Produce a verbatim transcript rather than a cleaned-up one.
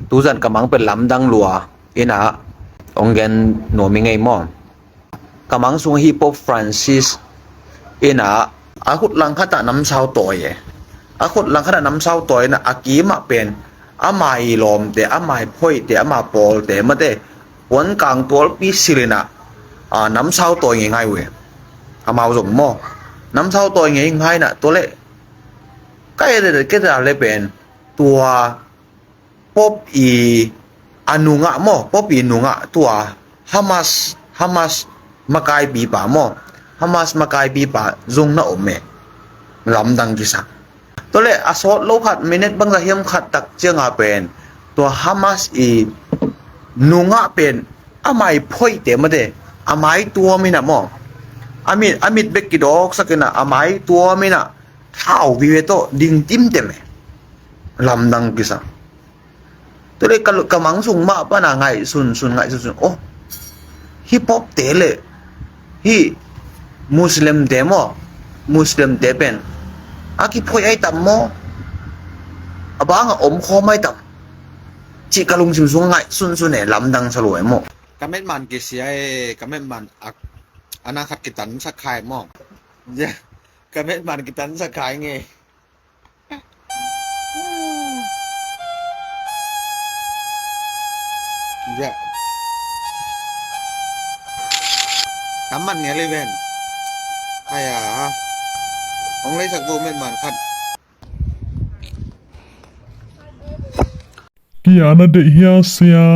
Tuzan ka mang pen lamdang lua ina hong gen nuam i ngei maw. Ka mang sung hi Pope Francis ina a khut langkhat ah namsau tawi e. A khut langkhat ah namsau tawi ina a kimah pen ama i lawmte, ama i phoihte, ama pawlte mate puan kang tualpi sil ina a namsau tawi ngei ngai uh e. Amau zong maw namsau tawi ngei ngai ina tua le ka ere keta le pen tua Pope i a nungah maw, Pope i nungah tua Hamas, Hamas makaipipa maw, Hamas makaipipa zong na om e. Lamdang kisa. Tua le a sawt lo khat minute bangza hiam khat tak cianga pen tua Hamas i nungah pen ama i phoihte mate ama i tuam ina maw, a mit, a mit bek kidawksak ina ama i tuam ina thau vive tawh ding timtem e. Lamdang kisa. Tua le ka, ka mang sung mah pana ngaihsun sun ngaihsun sun oh, hi Pope te le hi Muslim te maw, Muslim te pen a kiphoih ai tam maw, a banga om khawm ai tam cih ka lungsim sung ngaihsun sun e. Lamdang sa lua e maw. Ka metman kisia e, ka metman ak ana khat kitan sakhai maw. Ja, ka metman kitan sakhai nge. Ja. Kaman nge le ven. Aya. Hong leisak bo metman khat. Kia na deih hia sia.